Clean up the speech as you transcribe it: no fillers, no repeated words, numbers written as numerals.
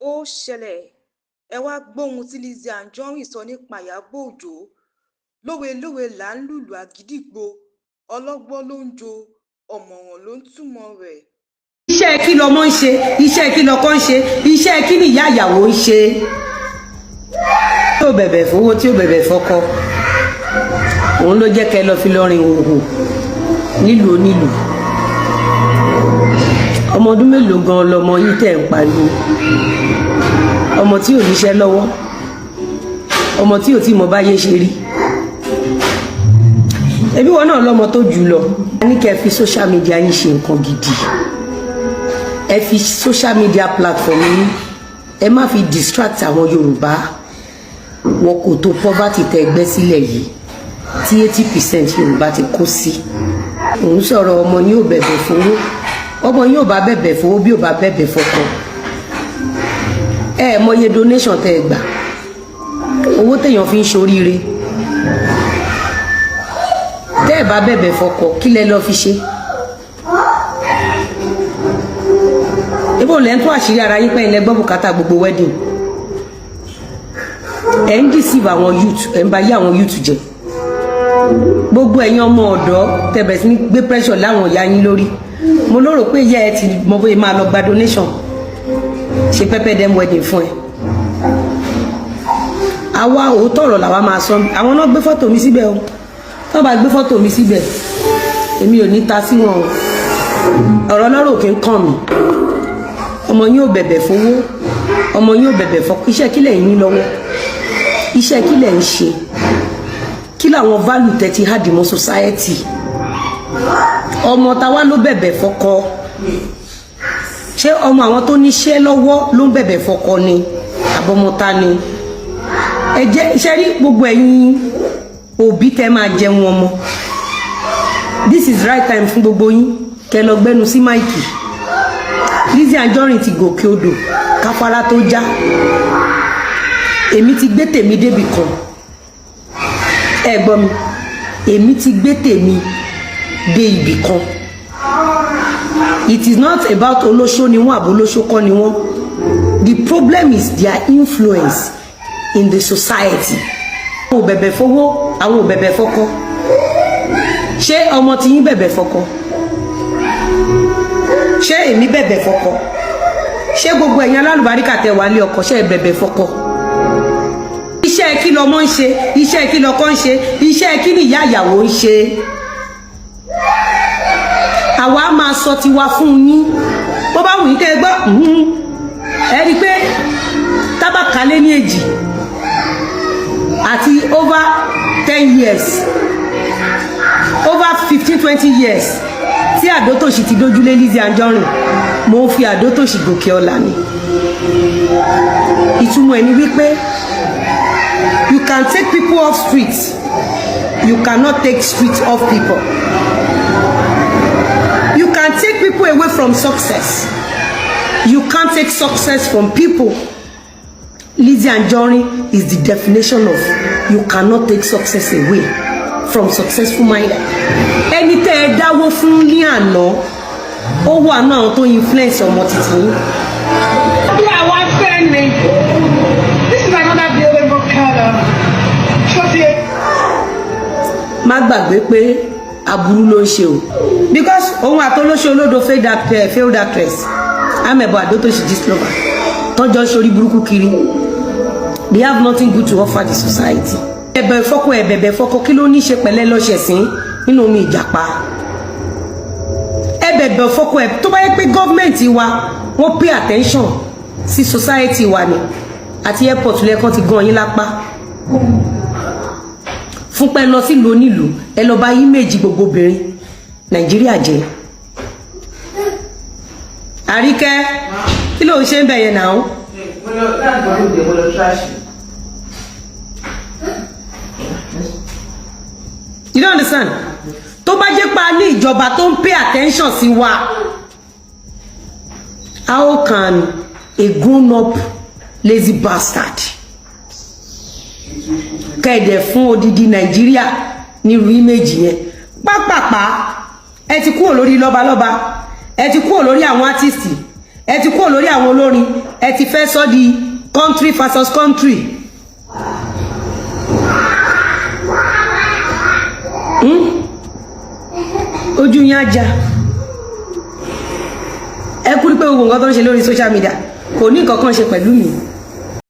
Ó ṣẹlẹ̀, ẹ wàá gbọ́ ohun tí Lizzy Anjorin sọ nípa Ìyábọ̀ Ọjọ́. Lówe-lówe là ń lùlù agídígbò, ọlọ́gbọ́n ló ń jó, ọ̀mọ̀ràn ló ń túmọ̀ rẹ̀. Iṣẹ́ kí lọmọ ń ṣe? Iṣẹ́ kí lọkọ ń ṣe? Iṣẹ́ kí ni ìyá ìyàwó ń ṣe? Tí ò bẹ̀bẹ̀ fowó, tí ò bẹ̀bẹ̀ fọkọ, òun ló jẹ́ kẹ́ lọ fi lọ́rin òhò nílùú onílùú. Ọmọ ọdún mélòó gan lọmọ yìí tẹ̀ ń pariwo? Ọmọ tí ò níṣẹ́ lọ́wọ́, ọmọ tí ò tí mọ báyé ṣe rí. Ẹbí wọn náà lọmọ tó jù lọ. A ní kẹ́ fi social media yín ṣe nǹkan gidi. Ẹ fi social media platform yín, ẹ má fi distract àwọn Yorùbá. Wọn kò tó poverty tẹ́ gbẹ́ sílẹ̀ yìí tí 80% Yorùbá ti kó sí. Òun sọ̀rọ̀, ọmọ yín ò bẹ̀bẹ̀ fowó, ọmọ yín ò bá bẹ̀bẹ̀ fowó, bí ò bá bẹ̀bẹ̀ fọkọ. Ẹ mọye donation tẹ́ ẹ gbà, owó téèyàn fi ń ṣoríire. Tẹ́ ẹ bá bẹ̀bẹ̀ fọkọ, kí lẹ lọ́ọ́ fi ṣe? Ibo lẹ́ ń tó àṣírí ara yín pé ilẹ̀ gbọ́ bùkátà gbogbo wedding. Ẹ̀ ń deceive àwọn youth, ẹ̀ ń ba yé àwọn youth jẹ́. Gbogbo ẹ̀yin ọmọ ọ̀dọ́ tẹ̀bẹ̀ sí ní gbé pressure láwọn ìyá yín lórí, mo lérò pé ìyá ẹ ti mọ bóyá máa lọ gba donation, ṣe pepper dem wedding fún ẹ. Àwa òótọ́ ọ̀rọ̀ làwa máa sọ. Àwọn náà gbé fọ́tò mi síbẹ̀ o. Tó bá gbé fọ́tò mi síbẹ̀, èmi ò ní ta sí wọn o. Ọ̀rọ̀ lọ́rọ̀ kì í kàn mí. Ọmọ yín ò bẹ̀bẹ̀ fowó, ọmọ yín ò bẹ̀bẹ̀ fọ. Iṣẹ́ kílẹ̀ yín ní lọ́wọ́? Iṣẹ́ kílẹ̀ ń ṣe? Kí làwọn value tẹ́ ti add mọ́ society? Ọmọ táwa ló bẹ̀bẹ̀ fọkọ? Ṣé ọmọ àwọn tó níṣẹ́ lọ́wọ́ ló ń bẹ̀bẹ̀ fọkọ ni, àbọ̀mọta ni? Ẹ jẹ́ iṣẹ́ rí. Gbogbo ẹ̀yin òbí tẹ́ máa jẹun ọmọ, this is right time fún gbogbo yín kẹ́ lọ gbẹ́nu sí mic. Lizzy Anjorin ti gòkè odò káfárá tó já. Èmi ti gbé tèmi débì kan, ẹ gbọ́ mi, èmi ti gbé tèmi dé ibì kan. It is not about olóṣó ni wọ́n àbí olóṣó kọ́ ni wọ́n. The problem is their influence in the society. Àwọn ò bẹ̀bẹ̀ fowó, àwọn ò bẹ̀bẹ̀ fọkọ. Ṣé ọmọ tí yín bẹ̀bẹ̀ fọkọ? Ṣé èmi bẹ̀bẹ̀ fọkọ? Ṣé gbogbo ẹ̀yin alálùbáríkà tẹ wà lé ọkọ, ṣé ẹ bẹ̀bẹ̀ fọkọ? Iṣẹ́ kí lọmọ ń ṣe? Iṣẹ́ kí lọkọ ń ṣe? Iṣẹ́ kí ni ìyá ìyàwó ń ṣe? Àwa máa sọ tiwa fún yín. Bó bá wù yín kẹ́ ẹ gbọ́. Ẹ rí i pé tábàkálé ní èjì àti over 10 years, over 15, 20 years tí àdótòṣì ti dójúlé Lizzy Anjorin, mo ń fi àdótòṣì gòkè ọ̀la ni. Ìtumọ̀ ẹ̀ ni wípé you can take people off street, you cannot take street off people. You can take people away from success, you can't take success from people. Lizzy Anjorin is the definition of you cannot take success away from successful mind. Ẹni tẹ́ ẹ dáwó fún ní àná, ó wà náà àwọn tó influence ọmọ títí yín. Bí àwa fẹ́ ni. This is another beautiful color. Ṣó ti Má gbàgbé pé aburú ló ń ṣe o, because òun àtolóṣe olódo, failed actress amẹ̀bọ̀ àdótòṣì Gistlover, tọ́jọ́ sórí burúkú kiri, they have nothing good to offer the society. Ẹ̀bẹ̀ fọ́kọ, ẹ̀bẹ̀bẹ̀ fọ́kọ, kí ló ní í ṣe pẹ̀lẹ́ lọ́ṣẹ̀sìn nínú omi ìjàpá? Ẹ̀bẹ̀bẹ̀ fọ́kọ ẹ̀, tó bá yẹ pé gọ́ọ̀mẹ̀ntì wa, wọ́n pay attention sí society wa ni, àti airport lẹ́ẹ̀kan ti gan yín lápá fún pẹ́ lọ sílùú onílùú, ẹ lọ bá image gbogbo obìnrin Nàìjíríà jẹ́. Àríkẹ́, kí ló ń ṣe ń bẹ̀ yẹn náà? Mo lọ láti bọ̀ lóde, mo lọ trash. You don't understand. Tó bá jẹ́ pa ní ìjọba tó ń pay attention sí wa, how can a grown up lazy bastard kẹ̀dẹ̀ fún odidi Nàìjíríà nírú image yẹn? Pápápá, ẹ ti kúrò lórí lọ́balọ́ba, ẹ ti kúrò lórí àwọn artist. Ẹ ti kúrò lórí àwọn olórin, ẹ ti fẹ́ sọ di country versus country. Ojú yín á já. Ẹ kúrú pé gbogbo nǹkan tó ń ṣe lórí social media kò ní nǹkan kan ṣe pẹ̀lú mi.